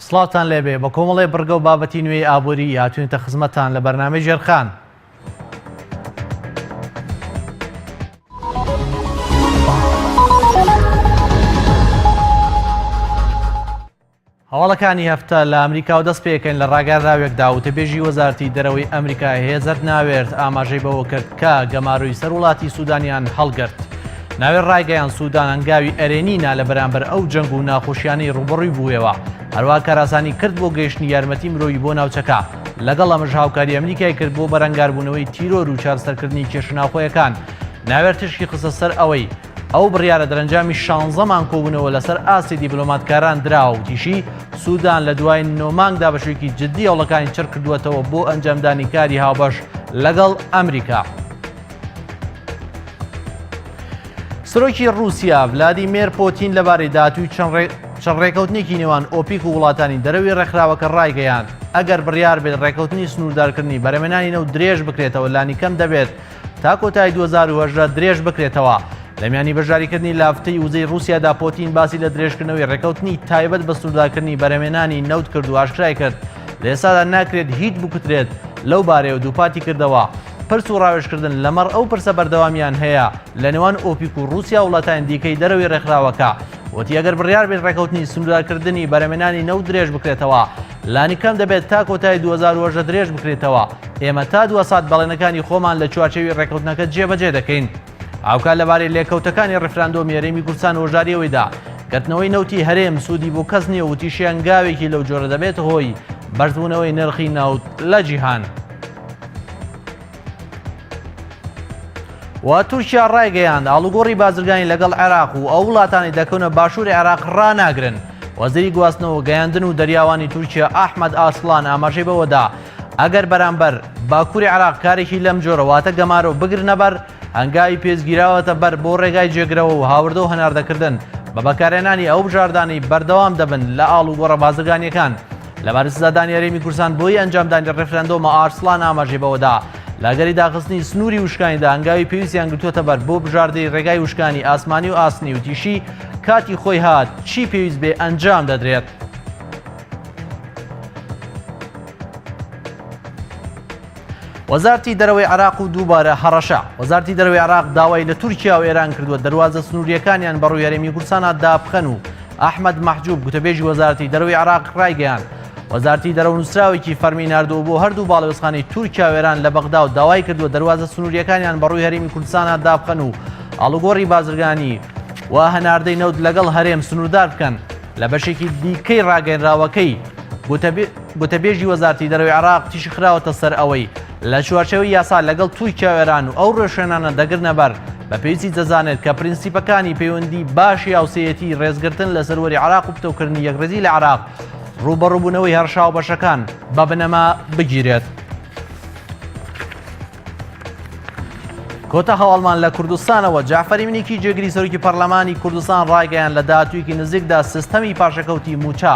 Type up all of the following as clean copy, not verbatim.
سڵاوتان لێبێ بە کۆمەڵێ بڕگە و بابەتی نوێی ئابووری هاتوینەتە خزمەتتان لە بەرنامەی ژێرخان. هەواڵەکانی هەفتە لە ئەمریکاوە دەست پێکەین لە ڕاگەیاندراوێکدا وتەبێژی وەزارەتی دەرەوەی ئەمریکا هێزەر ناوێرت ئاماژەی بەوە کرد کە گەمارۆی سەر وڵاتی سودانیان هەڵگرت. ناوێر ڕایگەیان سودان هەنگاوی ئەرێنی نا لە بەرامبەر ئەو جەنگ و ناخۆشیانەی ڕووبەڕووی بوویەوە، هەروەها کارئاسانی کرد بۆ گەیشتنی یارمەتی مرۆیی بۆ ناوچەکە، لەگەڵ ئەمەش هاوکاری ئەمریکای کرد بۆ بەرەنگاربوونەوەی تیرۆر و چارەسەرکردنی کێشە ناوخۆیەکان. ناوێر تیشکی خستە سەر ئەوەی، ئەو بڕیارە دەرەنجامی شانزە مانگ کۆبوونەوە لەسەر ئاستی دیبلۆماتکاران دراوە، وتیشی، سودان لە دوای نۆ مانگدا بە شێوەیەکی جددی هەوڵەکانی چڕ کردووەتەوە بۆ ئەنجامدانی کاری هاوبەش لەگەڵ ئەمریکا. سەرۆکی ڕووسیا ڤلادیمێر پۆتین لەبارەی داهاتووی چەند ڕێکەوتنێکی نێوان ئۆپیک و وڵاتانی دەرەوەی ڕێکخراوەکە ڕایگەیاند، ئەگەر بڕیار بێت ڕێکەوتنی سنووردارکردنی بەرهەمهێنانی نەوت درێژ بکرێتەوە لانیکەم دەبێت تا کۆتایی 2018 درێژ بکرێتەوە. لە میانی بەشداریکردنی لە هەفتەی وزەی ڕووسیادا پۆتین باسی لە درێژکردنەوەی ڕێکەوتنی تایبەت بە سنووردارکردنی بەرهەمهێنانی نەوت کرد و ئاشکرای کرد لە ئێستادا ناکرێت هیچ بکوترێت لەو بارەیەوە دووپاتی کردەوە پرس و ڕاوێژکردن لەمەڕ ئەو پرسە بەردەوامیان هەیە لە نێوان ئۆپیک و ڕووسیا و وڵاتانی دیکەی دەرەوەی ڕێکخراوەکە. وتی ئەگەر بڕیار بێت ڕێکەوتنی سنووردارکردنی بەرهەمهێنانی نەوت درێژ بکرێتەوە، لانیکەم دەبێت تا کۆتایی 2018 درێژ بکرێتەوە. ئێمە تا دوا سات بەڵێنەکانی خۆمان لە چوارچێوی ڕێکەوتنەکە جێبەجێ دەکەین. هاوکات لەبارەی لێکەوتەکانی ڕیفراندۆمی هەرێمی کوردستان هۆشداری ئەوەی دا، گرتنەوەی نەوتی هەرێم سوودی بۆ کەس نییە و وتیشی هەنگاوێکی لەو جۆرە دەبێتە هۆی بەرزبوونەوەی نرخی نەوت لە جیهان. و تورکیا ڕایگەیاند ئاڵوگۆڕی بازرگانی لەگەڵ عێراق و ئەو وڵاتانی دەکەونە باشووری عێراق ڕاناگرن. وەزیری گواستنەوە گەیاندن و دەریاوانی تورکیا ئەحمەد ئاسڵان ئاماژەی بەوەدا ئەگەر بەرامبەر باکووری عێراق کارێکی لەم جۆرە واتە گەمارۆ بگرنە بەر هەنگاوی پێستگیراوەتە بەر بۆ ڕێگای جێگرەوە و هاوردە و هەناردەکردن بە بەکارهێنانی ئەو بژاردانەی بەردەوام دەبن لە ئاڵوگۆڕە بازرگانیەکان. لەبارەی سزادانی هەرێمی کوردستان بۆی ئەنجامدانی ڕێفراندۆمە ئارسڵان ئاماژەی بەوەدا لە ئەگەری داخستنی سنووری وشکانیدا هەنگاوی پێویستیان گرتووەتە بەر بۆ بژاردەی ڕێگای وشکانی ئاسمانی و ئاسنی وتیشی کاتی خۆی هات چی پێویست بێ ئەنجام دەدرێت. وەزارتی دەرەوەی عێراق و دووبارە هەڕەشە وەزارتی دەرەوەی عێراق داوای لە تورکیا و ئێران کردووە دەروازە سنووریەکانیان بەڕووی هەرێمی کوردستانا دابخەن و ئەحمەد مەحجوب گوتەبێژی وەزارەتی دەرەوەی عێراق ڕایگەیاند وەزارتی دەرەوە نووسراوێکی فەرمی ناردووە بۆ هەردوو باڵێوزخانەی تورکیا و ئێران لە بەغدا و داوای کردووە دەروازە سنووریەکانیان بەڕووی هەرێمی کوردستانا دابخەن و ئاڵوگۆڕی بازرگانی و هەناردەی نەوت لەگەڵ هەرێم سنووردار بکەن. لە بەشێکی دیکەی ڕاگەیەنراوەکەی گوتەبێژی وەزارەتی دەرەوەی عێراق تیشک خراوەتە سەر ئەوەی لە چوارچێوەی یاسا لەگەڵ تورکیا و ئێران و ئەو ڕێوشوێنانە دەگرنە بەر بە پێویستی دەزانێت کە پرینسیپەکانی پەیوەندی باشی هاوسێیەتی ڕێزگرتن لە سەروەری عێراق و پتەوکردنی یەکڕیزی لە عێراق ڕووبەڕووبوونەوەی هەڕەشە هاوبەشەکان بە بنەما بگیرێت. کۆتا هەواڵمان لە کوردستانەوە جعفەری منیکی جێگری سەرۆکی پەرلەمانی کوردستان ڕایگەیان لە داهاتوویەکی نزیکدا سیستەمی پاشەکەوتی مووچە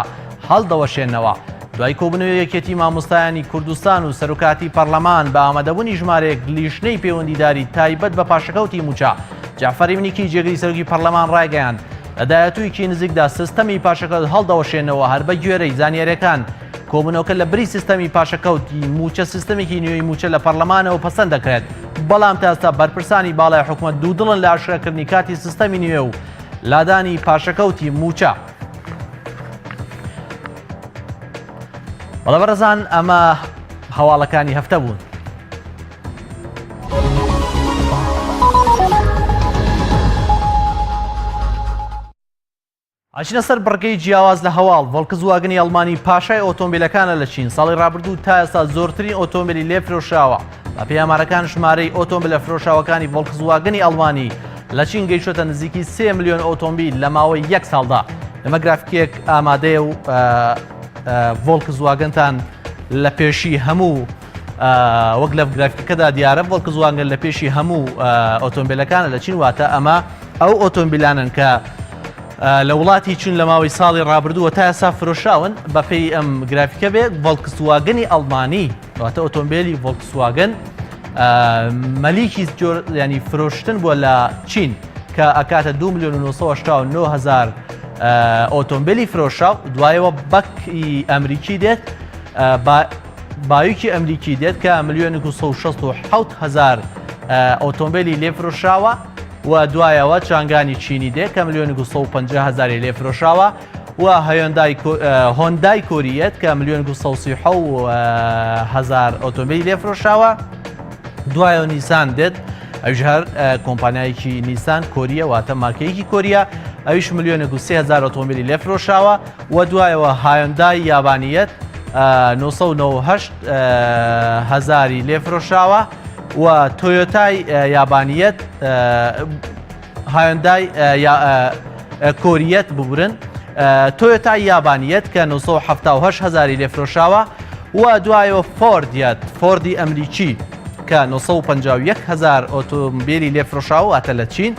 هەڵدەوەشێنەوە. دوای کۆبوونەوەی یەکێتی مامۆستایانی کوردستان و سەرۆکاتی پەرلەمان بە ئامادەبوونی ژمارەیەک لیژنەی پەیوەندیداری تایبەت بە پاشەکەوتی مووچە جعفەری منیکی جێگری سەرۆکی پەرلەمان ڕایگەیاند لە داهاتوویەکی نزیکدا سیستەمی پاشەکەوت هەڵدەوەشێنەوە هەر بە گوێرەی زانیاریەکان کۆبوونەوەکە لە بری سیستەمی پاشەکەوتی مووچە سیستەمێکی نوێی مووچە لە پەرلەمانەوە پەسەند دەکرێت، بەڵام تا ئێستا بەرپرسانی باڵای حکومەت دوودڵن لە ئاشکراکردنی کاتی سیستەمی نوێ و لادانی پاشەکەوتی مووچە. بەڵێ بەڕێزان ئەمە هەواڵەکانی هەفتە بوون. ئەچینە سەر بڕگەی جیاواز لە هەواڵ، ڤۆڵکسواگنی ئەڵمانی پاشای ئۆتۆمبیلەکانە لە چین، ساڵی ڕابردوو تا ئێستا زۆرترین ئۆتۆمبیلی لێ فرۆشراوە. بەپێی ئامارەکان ژمارەی ئۆتۆمبیلە فرۆشراوەکانی ڤۆڵکسواگنی ئەڵمانی لە چین گەیشتۆتە نزیکی 3 ملیۆن ئۆتۆمبیل لە ماوەی یەک ساڵدا. ئێمە گرافیکێک ئامادەیە و ڤۆڵکسواگنتان لە پێشی هەموو وەک لە گرافیکەکەدا دیارە ڤۆڵکسواگن لە پێشی هەموو ئۆتۆمبیلەکانە لە چین واتە ئەمە ئەو ئۆتۆمبیلانن کە لە وڵاتی چین لە ماوەی ساڵی ڕابردووە تا ئێستا فرۆشراون بەپێی ئەم گرافیکە بێ ڤۆڵکسواگنی ئەڵمانی واتە ئۆتۆمبیلی ڤۆڵکسواگن مەلیکی ینی فرۆشتن بووە لە چین کە ئەکاتە 2 میلیۆن و 989 هزار. ئۆتۆمبیلی فرۆشا و دوایەوە بەکی ئەمریکی دێت بایوکی ئەمریکی دێت کە ملیۆنێک و 167 هزار ئۆتۆمبیلی لێ فرۆشراوە و دوایەوە چانگانی چینی دێ کە ملیۆنێک و 150 هزاری لێ فرۆشراوە و هەیۆندای هۆندای کۆریەت کە ملیۆنێک و 137 هزار ئۆتۆمبیلی لێ فرۆشراوە دوایەوە نیسان دێت ئەویش هەر کۆمپانیایەکی نیسان کۆریە واتە مارکەیەکی کۆریە ئەویش ملیۆنێک و 3000 ئۆتۆمبیلی لێ فرۆشراوە و دوایەوە هایۆندای یابانیەت 998 هزاری لێ فرۆشراوە و تۆیۆتای یابانیەت هایۆندای کۆریەت ببورن تۆیۆتای یابانیەت کە 978 هزاری لێ فرۆشراوە و دوایەوە فۆردیەت فۆردی ئەمریکی کە 951 هزار ئۆتۆمبیلی لێ فرۆشراوە واتە لە چین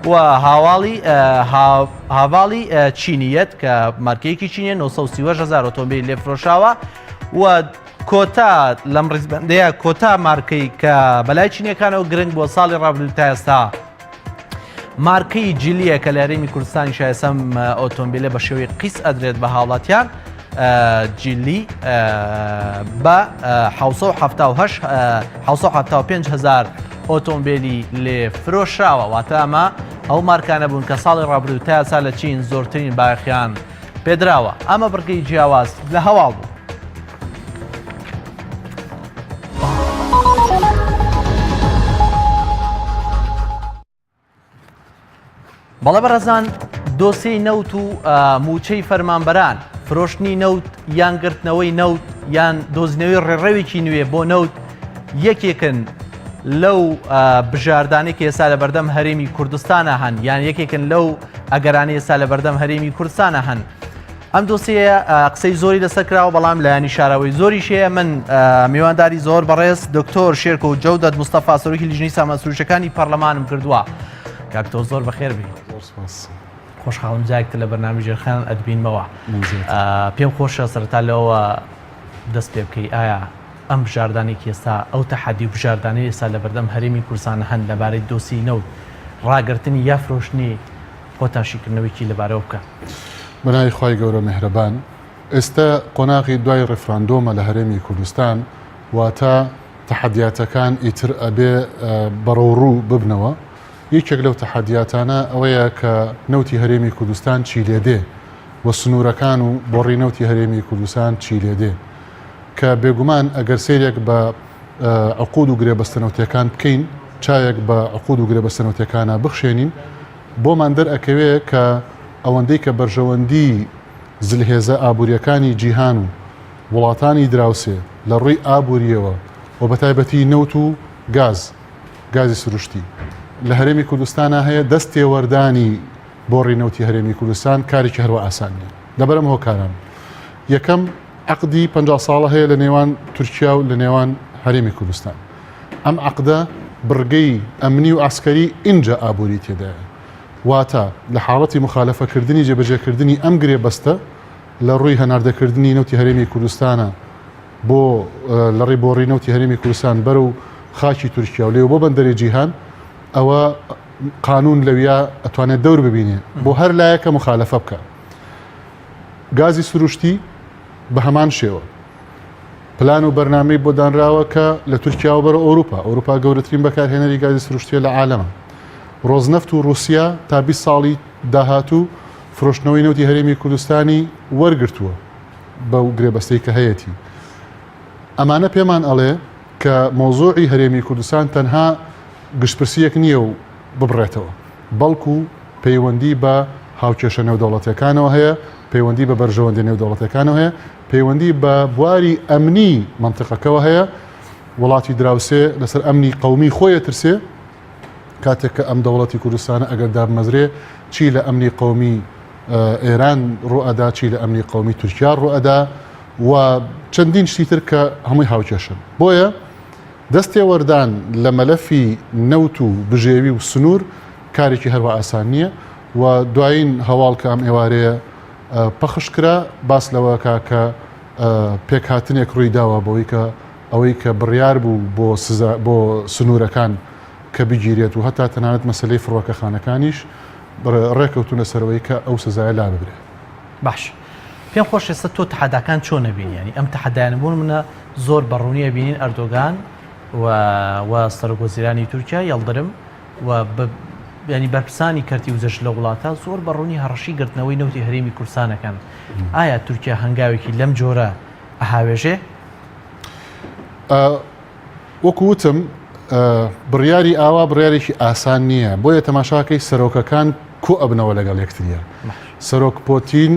و هاواڵی هاواڵی چینیەت کە مارکەیەکی چینیە 930 هزار ئۆتۆمبیلی لێ فرۆشراوە و کۆتا لەم ڕیزبەندەیە کۆتا مارکەی کە بەلای چینیەکانەوە گرنگ بووە ساڵی ڕابردوو تا ئێستا مارکەی جیلیە کە لە هەرێمی کوردستانی شایسەم ئۆتۆمبیلە بە شێوەی قیس ئەدرێت بە هاوڵاتیان جیلی بە 1975 هزار ئۆتۆمبیلی لێ فرۆشراوە واتە ئەمە ئەو مارکانە بوون کە ساڵی ڕابردوو تا ئێستا لە چین زۆرترین بایەخیان پێدراوە ئەمە بڕگەی جیاواز لە هەواڵ بوو. بەڵێ بەڕێزان دۆسیەی نەوت و موچەی فەرمانبەران فرۆشتنی نەوت یان گرتنەوەی نەوت یان دۆزینەوەی ڕێڕەوێکی نوێ بۆ نەوت یەکێکن لەو بژاردانەی کە ئێستا لە بەردەم هەرێمی کوردستانە هەن یان یەکێکن لەو ئەگەرانی ئێستا لە بەردەم هەرێمی کوردستانە هەن ئەم دۆسیەیە قسەی زۆری لەسەر کراوە بەڵام لایەنی شاراوەی زۆریش هەیە من میوانداری زۆر بەڕێز دکتۆر شێرکۆ جەودەت مستەفا سەرۆکی لیژنەی سامان سروشەکانی پەرلەمانم کردووە کاک تۆ زۆر بەخێر بی خۆشحاڵم جارێکتر لە بەرنامەی ژێرخان ئەتبینمەوە پێم خۆشە سەرەتا لەوە دەست پێ بکەی ئایا ئەم بژاردانێکی ئێستا ئەو تەحەدی و بژاردانەی ئێستا لە بەردەم هەرێمی کوردستان هەن لەبارەی دۆسی نەوت ڕاگرتنی یا فرۆشتنی خۆتان شیکردنەوەیکی لەبارەوە بکەن. بەناوی خوای گەورە میهرەبان. ئێستە قۆناغی دوای ڕیفراندۆمە لە هەرێمی کوردستان، واتە تەحەدیاتەکان ئیتر ئەبێ بەڕەوڕوو ببنەوە. یەکێک لەو تەحەدیاتانە ئەوەیە کە نەوتی هەرێمی کوردستان چی لێدێ و سنوورەکان و بۆڕی نەوتی هەرێمی کوردستان چی لێدێ کە بێگومان ئەگەر سەیرێک بە عقود و گرێبەستە نەوتیەکان بکەین، چاوێک بە عقود و گرێبەستە نەوتیەکانا بخشێنین، بۆمان دەرئەکەوێ کە ئەوەندەی کە بەرژەوەندی زلهێزە ئابووریەکانی جیهان و وڵاتانی دراوسێ لە ڕووی ئابووریەوە و بەتایبەتی نەوت و گاز، گازی سروشتی، لە هەرێمی کوردستانا هەیە، دەست تێوەردانی بۆڕی نەوتی هەرێمی کوردستان کارێکی هەروا ئاسان نیە. لەبەر ئەم هۆکارانە. یەکەم، عەقدی 50 ساڵە هەیە لە نێوان تورکیا و لە نێوان هەرێمی کوردستان. ئەم عەقدە بڕگەی ئەمنی و عەسکەری ئینجا ئابووری تێدایە. واتە لە حاڵەتی موخالەفەکردنی جێبەجێکردنی ئەم گرێبەستە لە ڕووی هەناردەکردنی نەوتی هەرێمی کوردستانە بۆ لە ڕێی بۆڕی نەوتی هەرێمی کوردستان بەرەو خاکی تورکیا و لێوە بۆ بەندەری جیهان ئەوە قانون لەویا ئەتوانێت دەور ببینێ بۆ هەر لایەکە مخالفە بکە. گازی سروشتی بە هەمان شێوە پلان و بەرنامەی بۆ دانراوە کە لە تورکیاوە بەرەو ئەوروپا ئەوروپا گەورەترین بەکارهێنەری گازی سروشتیە لە عالەمە ڕۆزنەفت و رووسیا تا 20 ساڵی داهاتوو فرۆشتنەوەی نەوتی هەرێمی کوردستانی وەرگرتووە بەو گرێبەستەی کە هەیەتی ئەمانە پێمان ئەڵێ کە مۆزوعی هەرێمی کوردستان تەنها گشتپرسیەک نییە و ببڕێتەوە بەڵکو پەیوەندی بە هاوکێشە نێودەوڵەتیەکانەوە هەیە، پەیوەندی بە بەرژەوەندیە نێودەوڵەتیەکانەوە هەیە، پەیوەندی بە بواری ئەمنی مەنتیقەکەوە هەیە، وڵاتی دراوسێ لەسەر ئەمنی قەومی خۆی ئەترسێ، کاتێک کە ئەم دەوڵەتی کوردستانە ئەگەر دابمەزرێ چی لە ئەمنی قەومی ئێران ڕوئەدا، چی لە ئەمنی قەومی تورکیا ڕوئەدا و چەندین شتی تر کە هەمووی هاوکێشن. بۆیە دەستێوەردان لە مەلەفی نەوت و بژێوی و سنوور کارێکی هەروا ئاسان نییە و دوایین هەواڵ کە ئەم ئێوارەیە پەخش کرا باس لەوەکا کە پێکهاتنێک ڕووی داوە بەوەی کە ئەوەی کە بڕیار بوو بۆ سزا بۆ سنوورەکان کە بگیرێت و هەتا تەنانەت مەسلەی فڕۆکەخانەکانیش. ڕێکەوتون لەسەرەوەی کە ئەو سزایە لا ببرێ. باش پێم خۆش ئێستا تۆ تەحەداکان چۆن ئەبینی یانی ئەم تەحەدایانە بۆ منە زۆر بە ڕوونی ئەبینین ئەردۆگان و و سەرۆک وەزیرانی تورکیا یەڵدرم و ینی بەرپرسانی کەرتی وزەش لە وڵاتە زۆر بە ڕوونی هەڕەشی گرتنەوەی نەوتی هەرێمی کوردستانەکەن ئایا تورکیا هەنگاوێکی لەم جۆرە ئەهاوێژێ؟ وەکو وتم بڕیاری ئاوا بڕیارێکی ئاسان نییە بۆیە تەماشاکەی سەرۆکەکان کۆ ئەبنەوە لەگەڵ یەکتریە سەرۆک پۆتین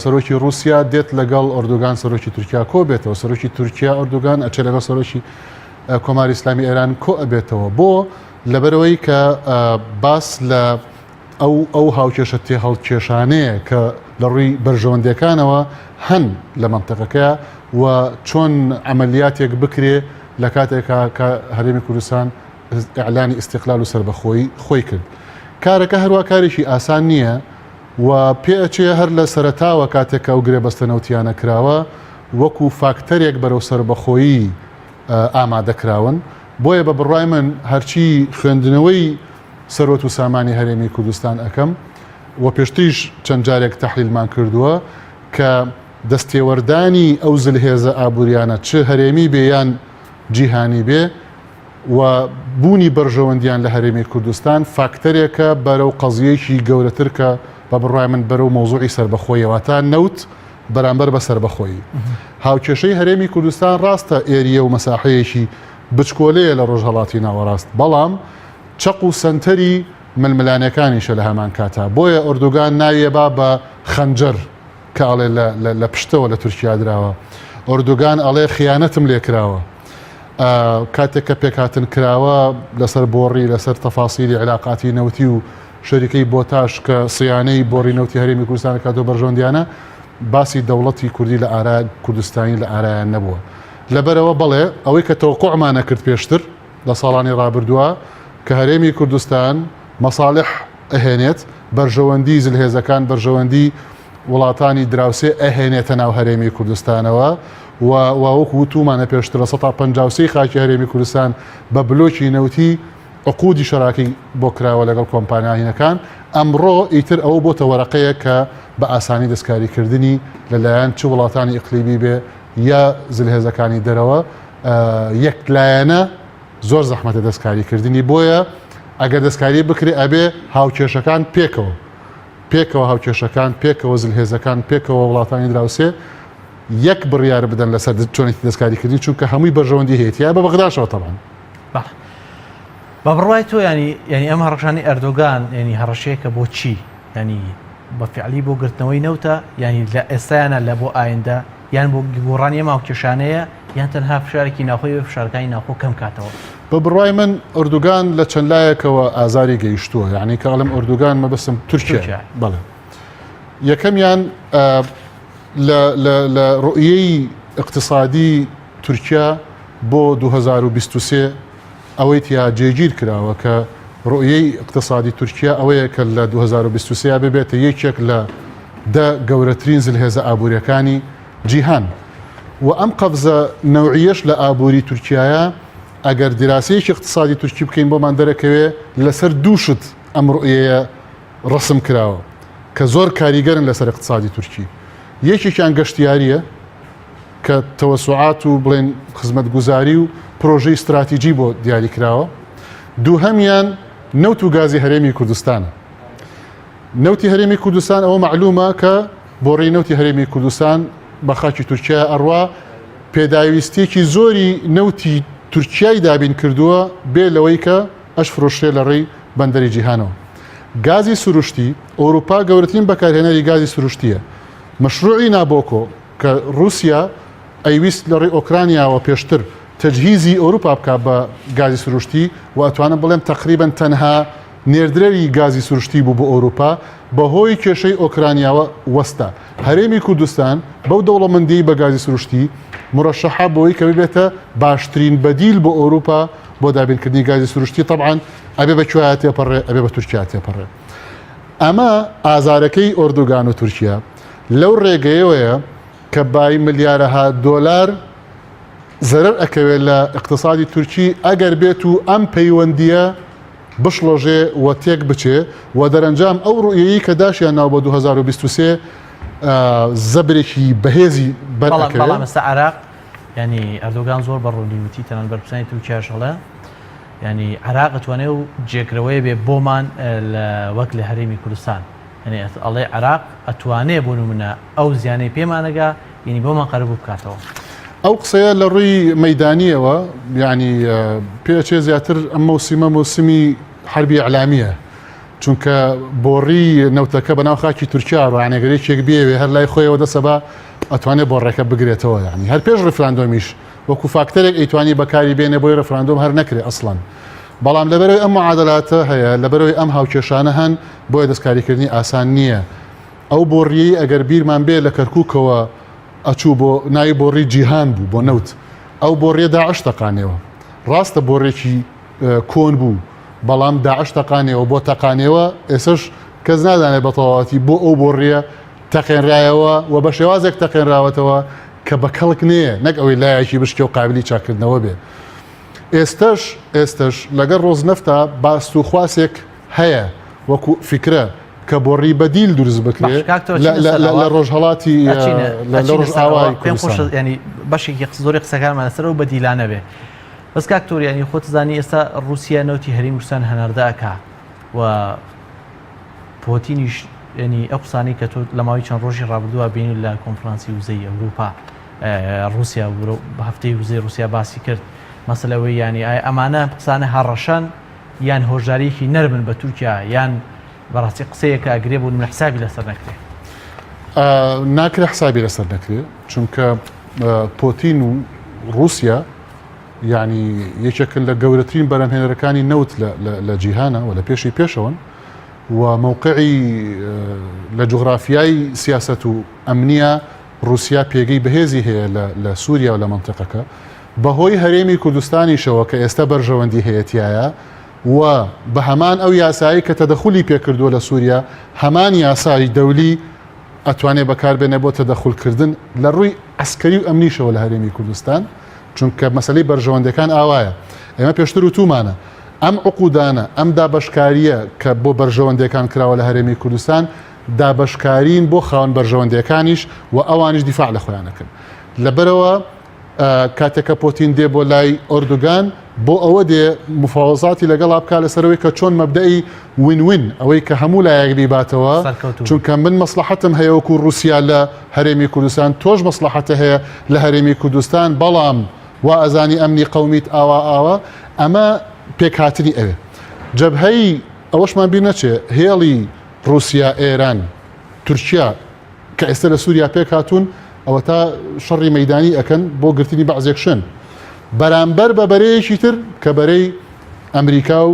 سەرۆکی رووسیا دێت لەگەڵ ئۆردوگان سەرۆکی تورکیا کۆ بێتەوە سەرۆکی تورکیا ئۆردوگان ئەچێ لەگەڵ سەرۆکی کۆماری ئیسلامی ئێران کۆ ئەبێتەوە بۆ لەبەرەوەی کە باس لە ئەو ئەو هاوکێشە تێهەڵکێشانەیە کە لە ڕووی بەرژەوەندیەکانەوە هەن لە مەنتەقەکەیا و چۆن عەمەلیاتێک بکرێ لە کاتێکا کە هەرێمی کوردستان ئیعلانی ئیستیقلال و سەربەخۆیی خۆی کرد. کارەکە هەروا کارێکی ئاسان نییە و پێ ئەچێ هەر لە سەرەتاوە کاتێک کە ئەو گرێبەستە نەوتیانە کراوە وەکوو فاکتەرێک بەرەو سەربەخۆیی ئامادە کراون. بۆیە بە بڕوای من هەرچی خوێندنەوەی سەروەت و سامانی هەرێمی کوردستان ئەکەم و پێشتریش چەند جارێک تەحلیلمان کردووە کە دەستێوەردانی ئەو زلهێزە ئابووریانە چ هەرێمی بێ یان جیهانی بێ و بوونی بەرژەوەندیان لە هەرێمی کوردستان فاکتەرێکە بەرەو قەزیەکی گەورەتر کە بە بڕوای من بەرەو مەوزوعی سەربەخۆیە واتە نەوت بەرامبەر بە سەربەخۆیی. هاوکێشەی هەرێمی کوردستان ڕاستە ئێریە و مەساحەیەکی بچکۆلەیە لە ڕۆژهەڵاتی ناوەڕاست بەڵام چەق و سەنتەری ململانێکانیشە لە هەمان کاتا بۆیە ئۆردوگان ناویەبا بە خەنجەر کە ئەڵێ لە پشتەوە لە تورکیا دراوە ئۆردوگان ئەڵێ خیانەتم لێکراوە کاتێک کە پێکهاتن کراوە لەسەر بۆڕی لەسەر تەفاسیلی علاقاتی نەوتی و شەریکەی بۆتاش کە سیانەی بۆڕی نەوتی هەرێمی کوردستان کاتۆ بەرژەوەندیانە باسی دەوڵەتی کوردی لە ئارا کوردستانی لە ئارایان نەبووە لەبەرەوە بەڵێ ئەوەی کە تەوقعمانە کرد پێشتر لە ساڵانی ڕابردووە کە هەرێمی کوردستان مەساڵح ئەهێنێت، بەرژەوەندی زلهێزەکان، بەرژەوەندی وڵاتانی دراوسێ ئەهێنێتە ناو هەرێمی کوردستانەوە و وەکو وتومانە پێشتر 53% خاکی هەرێمی کوردستان بە بلۆکی نەوتی عقودی شەراکی بۆ کراوە لەگەڵ کۆمپانیاهینەکان ئەمڕۆ ئیتر ئەوە بۆتە وەرەقەیە کە بە ئاسانی دەستکاریکردنی لەلایەن چ وڵاتانی ئیقلیمی بێ یا زلهێزەکانی دەرەوە یەک لایەنە زۆر زەحمەتە دەستکاری کردنی بۆیە ئەگەر دەستکاری بکرێ ئەبێ هاوکێشەکان پێکەوە پێکەوە هاوکێشەکان پێکەوە زلهێزەکان پێکەوە وڵاتانی دراوسێ یەک بڕیار بدەن لەسەر چۆنێتی دەستکاریکردنی چونکە هەمووی بەرژەوەندی هەیە یا بە بەغداشەوە تەبعەن. بە بڕوای تۆ ینی ینی ئەم هەڕەشانی ئەردۆگان ینی هەڕەشەیەکە بۆ چی ینی بە فعلی بۆ گرتنەوەی نەوتە ینی لە ئێستایانە لە بۆ ئایندە یان بۆ گۆڕانی ئەم هاوکێشانەیە یان تەنها فشارێکی ناوخۆی بێ فشارەکانی ناوخۆ کەم کاتەوە؟ بە بڕوای من ئۆردوگان لە چەند لایەکەوە ئازاری گەیشتووە یعنی کە ئەڵێم ئۆردوگان مەبەستم تورکیا بەڵێ یەکەمیان لە ڕوئیەی اقتصادی تورکیا بۆ 2023 ئەوەی تیا جێگیر کراوە کە ڕوئیەی ئیقتسادی تورکیا ئەوەیە کە لە 2023 ببێتە یەکێک لە دە گەورەترین زلهێزە ئابووریەکانی جیهان و ئەم قەفزە نەوعیەش لە ئابووری تورکیایە ئەگەر دیراسەیەکی اقتصادی تورکی بکەین بۆمان دەرەکەوێ لەسەر دوو شت ئەم ڕوئیەیە ڕەسم کراوە کە زۆر کاریگەرن لەسەر اقتصادی تورکی یەکێکیان گەشتیاریە کە تەوەسوعات و بڵێن خزمەتگوزاری و پرۆژەی ستراتیجی بۆ دیاری کراوە، دووهەمیان نەوت و گازی هەرێمی کوردستانە. نەوتی هەرێمی کوردستان ئەوە مەعلومە کە بۆڕی نەوتی هەرێمی کوردستان بە خاکی تورکیا ئەڕوا پێداویستیەکی زۆری نەوتی تورکیای دابین کردووە بێ لەوەی کە ئەش فرۆشرێ لە ڕێی بەندەری جیهانەوە. گازی سروشتی، ئەوروپا گەورەترین بەکارهێنەری گازی سروشتیە. مەشروعی نابۆکۆ کە ڕووسیا ئەیویست لە ڕێی ئۆکرانیاوە پێشتر تەجهیزی ئەوروپا بکا بە گازی سروشتی و ئەتوانم بڵێم تەقریبەن تەنها نێردرەری گازی سروشتی بوو بۆ ئەوروپا بەهۆی کێشەی ئۆکرانیاوە وەستا. هەرێمی کوردستان بەو دەوڵەمەندیەی بە گازی سروشتی مورەشەحە بۆی کە ببێتە باشترین بەدیل بۆ ئەوروپا بۆ دابینکردنی گازی سروشتی تەبعەن ئەبێ بە کوێیا تێپەڕێ ئەبێ بە تورکیا تێپەڕێ. ئەمە ئازارەکەی ئۆردوگان و تورکیا لەو ڕێگەیەوەیە کە بای ملیارەها دۆلار زەرەر ئەکەوێت لە ئیقتسادی تورکی ئەگەر بێت و ئەم پەیوەندییە بشڵەژێ و تێک بچێ و دەرەنجام ئەو ڕوئیەیی کە داشیان ناو بۆ 2023 زەبرێکی بەهێزی بەر ئەکەوێ. بەڵام ئێستا عێراق یانی ئەردۆگان زۆر بە ڕوونی وتی تەنانەت بەرپرسانی تورکیاش ئەڵێ یانی عێراق ئەتوانێ و جێگرەوەیە بێ بۆمان لە وەک لە هەرێمی کوردستان یانی ئەڵێ عێراق ئەتوانێ بۆ نمونە ئەو زیانەی پێمانەگا یعنی بۆمان قەرەبوو بکاتەوە. ئەو قسەیە لە ڕووی مەدانیەوە یعنی پێچێ زیاتر ئەم مەوسیمە مۆسیمی حربی ئەلامیە چونکە بۆڕی نەوتەکە بەناو خاکی تورکیا ڕانێگەر یەکێک بێوێ هەر لای خۆیەوە دەسەبا ئەتوانێت بۆڕەکە بگرێتەوە یعنی هەر پێش ڕفراندۆمیش وەکو فاکتەرێک ئەیتوانی بەکاری بێنێ بۆی ڕفراندۆم هەر نەکرێ ئەسڵەن بەڵام لەبەرەوەی ئەم معادلاتە هەیە لەبەرەوەی ئەم هاوکێشانە هەن بۆیە دەستکاریکردنی ئاسان نییە ئەو بۆڕیەی ئەگەر بیرمان بێ لە کەرکوکەوە ئەچوو بۆ ناوی بۆڕی جیهان بوو بۆ نەوت ئەو بۆڕیە داعش تەقانەوە ڕاستە بۆڕێکی کۆن بوو بەڵام داعش تەقانەوە بۆ تەقانەوە ئێسش کەس نازانێت بە تەواوەتی بۆ ئەو بۆڕیە تەقێنرایەوە و بە شێوازێک تەقێنراوەتەوە کە بە کەڵک نەیە نەک ئەوەی لایەکی بشکێ و قابلی چاکردنەوە بێ ئێستش ئێستش لەگەڵ ڕۆزنەفتا باست و خواسێک هەیە وەکو فیکرە کە بۆڕی بەدیل دروست بکرێ لە ڕۆژهەڵاتی لە ڕۆژئاوای پێم خۆشە ینی بەشێکی زۆری قسەکانمان لەسەر ئەو بەدیلانە بێ بەس کاک تۆر ینی خۆت زانی ئێستا ڕووسیا نەوتی هەرێمی کوردستان هەناردە ئەکا و پۆتینیش ینی ئەو قسانەی کە تۆ لە ماوەی چەند ڕۆژی ڕابردووە بینی لە کۆنفرانسی وزەی ئەوروپا ڕووسیا هەفتەی وزەی ڕووسیا باسی کرد مەسەلەوەی ینی ئایا ئەمانە قسانە هەڕەشەن یان هۆشداریەکی نەرمن بە تورکیا یان بەڕاستی قسەیەکە ئەگرێ بۆ نمونە حسابی لەسەر نەکرێ؟ ناکرێ حسابی لەسەر نەکرێ چونکە پۆتین و رووسیا یعنی یەکێکن لە گەورەترین بەرەمهێنەرەکانی نەوت لە جیهانە و لە پێشی پێشەوەن و مووقعی لە جوغرافیای سیاست و ئەمنیە رووسیا پێگەی بەهێزی هەیە لە سووریا و لە منطقەکە بەهۆی هەرێمی کوردستانیشەوە کە ئێستا بەرژەوەندی هەیە تایە و بە هەمان ئەو یاسایەی کە تەدەخولی پێ کردووە لە سووریا، هەمان یاسای دەولی ئەتوانێ بەکار بێنێ بۆ تەدەخول کردن لە ڕووی عەسکەری و ئەمنیشەوە لە هەرێمی کوردستان، چونکە مەسەلەی بەرژەوەندیەکان ئاوایە. ئێمە پێشتر وتوومانە ئەم عقودانە، ئەم دابەشکارییە کە بۆ بەرژەوەندیەکان کراوە لە هەرێمی کوردستان، دابەشکارین بۆ خاوەن بەرژەوەندیەکانیش و ئەوانیش دیفاع لە خۆیان ئەکەن. لەبەرئەوە کاتێک کە پۆتین دێ بۆ لای ئۆردوگان بۆ ئەوە دێ مفاوەزاتی لەگەڵا بکا لەسەر ئەوەی کە چۆن مەبدەئی win win ئەوەی کە هەموو لایەک بیباتەوە چونکە من مەسلحەتم هەیە وەکو رووسیا لە هەرێمی کوردستان تۆش مەسلحەتە هەیە لە هەرێمی کوردستان بەڵام وا ئەزانی ئەمنی قومیت ئاوا ئاوا ئەمە پێکهاتنی ئەوێ جەبهەی ئەوەشمان بیر نەچێ هێڵی رووسیا ئێران تورکیا کە ئێستا لە سووریا پێکهاتوون ئەوەتا شەڕی مەدانی ئەکەن بۆ گرتنی بەعزێک شوێن بەرامبەر بە بەرەیەکی تر کە بەرەی ئەمریکا و